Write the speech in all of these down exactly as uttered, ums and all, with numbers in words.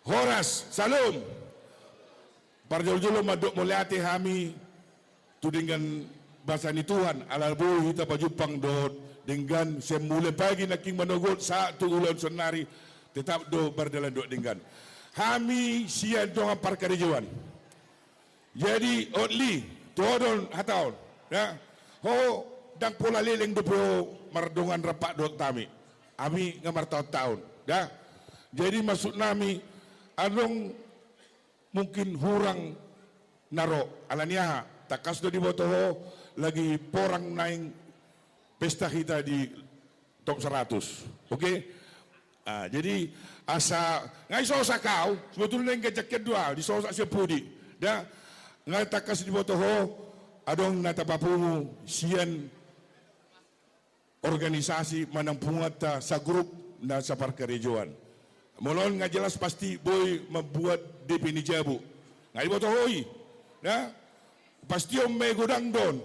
Horas, salam. Parjolo-jolo mandok mauliate hami tu denggan basa ni Tuhan, ala boi hita pajumpang dohot denggan sian mulai pagi nangkin manogot sahat tu ulaon saonari, tetap do mardalan dohot denggan. Hami sian dongan parkarejoan. Jadi, Otli, tu ho do hataon, da. Ho, ndang pola leleng dope ho mardongan rap dohot hami. Hami nga martaon-taon, da. Jadi, maksud nami, adong mungkin hurang na ro, ala ni aha, tangkas do diboto ho, lagi porang naeng pesta hita di top seratus. Oke? Ah, jadi asa nga disosak au, sebetulna nga jangkon do au, disosak sian pudi. Da, nga tangkas diboto ho, adong na tapapungu sian organisasi manang punguanta sagrup na saparkarejoan. Molo on nga jelas pasti boi mambuat D P ni jabu. Nga diboto ho i. Da? Pasti on ma i godang do on.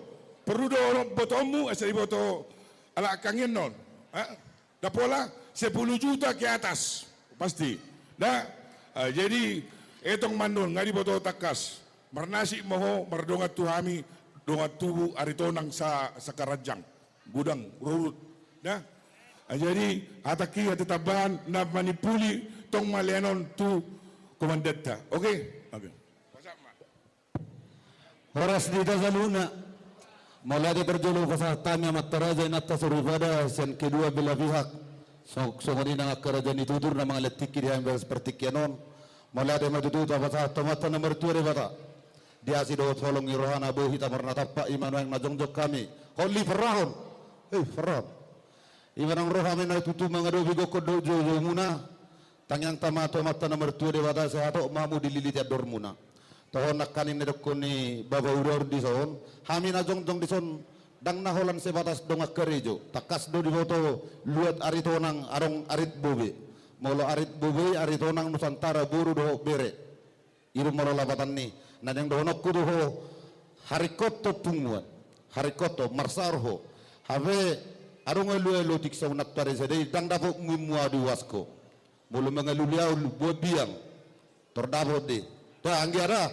Perlu do botoonmu asa diboto halak angin on. Ha? Ndang pola sepuluh juta ke atas. Pasti. Da? Ah, jadi etong ma on nga diboto tangkas. Marnasip ma ho mardongan tu hami, dongan tubu Aritonang sa, sakaranjang. Godang ruhut. Da? Ah, jadi hatangki, hata tambahan na manimpuli tong ma lehonon tu komandanta. Oke? Oke. Horas di hita saluhutna. Mauliate parjolo pasahat hami amanta raja inanta soripada sian kedua belah pihak. Song-, songon i nang angka raja ni tutur na mangalehon tingki di hami bagas partingkian on. Mauliate ma tutu tapasahat tu Amanta na martua Debata. Di asi dohot holong ni rohana boi hita marnatampak, i ma nuaeng na jongjong hami. Holi parrohahon. Eh, parrohahon. I ma naung ro hami na tutu mangadopi gokhon dohot joujoumuna. Tangiangta ma tu Amanta na martua Debata sai hatop ma hamu dililiti andormuna. Toho nangkaning na didokkon ni Bapa Udaur dison, hami na jongjong dison ndang na holan sebatas dongan karejo. Tangkas do diboto luat Aritonang adong arit bobe. Molo arit bobe, Aritonang, Nusantara, boru dohot bere. I do molo lapatan ni na naeng dohononku tu ho, haringkot ho punguan, haringkot ho, marsaor ho. Hape adong alualu otik songon nantoari sadari, ndang dapot mua-mua diuasko. Molo mangalului au, buat biang. Tor dapot de. Da, anggia da.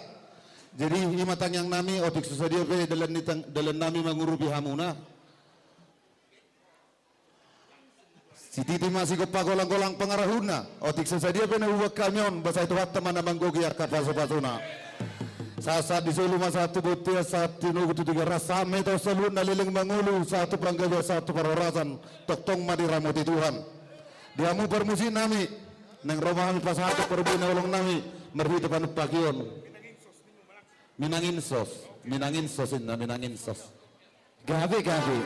Jadi, i ma tangiang nami, otik so sadia pe dalan ni tang-, dalan nami mangurupi hamuna. Sititi ma sigompa, golang-golang pangarahutna. Otik so sadia pe na huboan hami on, boasa i Tuhanta ma na manggohi angka pasu-pasuna. Sahat-sahat di solu ma sahat tu bontean, sahat tu nogu tu tigaras, sahat ma hita on saluhutna leleng mangolu, sahat tu panggabean, sahat tu parhorasan, tongtong ma diramoti Tuhan. Di hamu parmusik nami, naeng ro ma hami pasahathon parbue na holong nami, marhite panumpahion. Minanginsos, minanginsos inna, minanginsos. Gabe, gabe.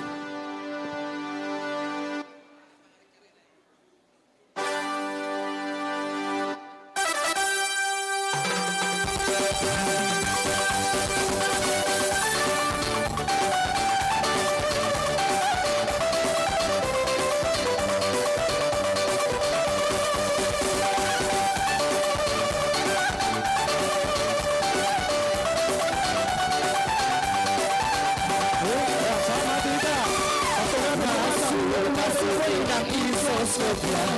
Masuk, masuk, inang insos, kopiah.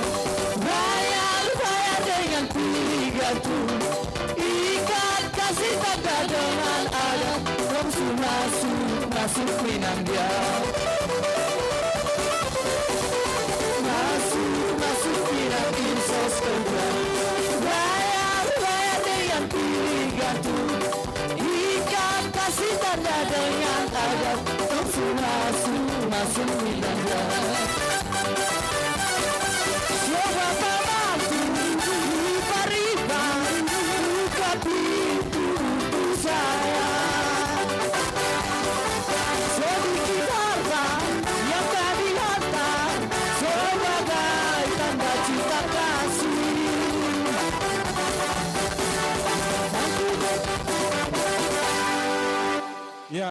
Bayar, bayar dengan tiga tu. Ikat kasih tanda dengan adat. Langsung masuk, masuk minang dia. Masuk, masuk minang insos, kopiah. Bayar, bayar dengan tiga tu. Ikat kasih tanda dengan adat. Langsung masuk, masuk minang dia.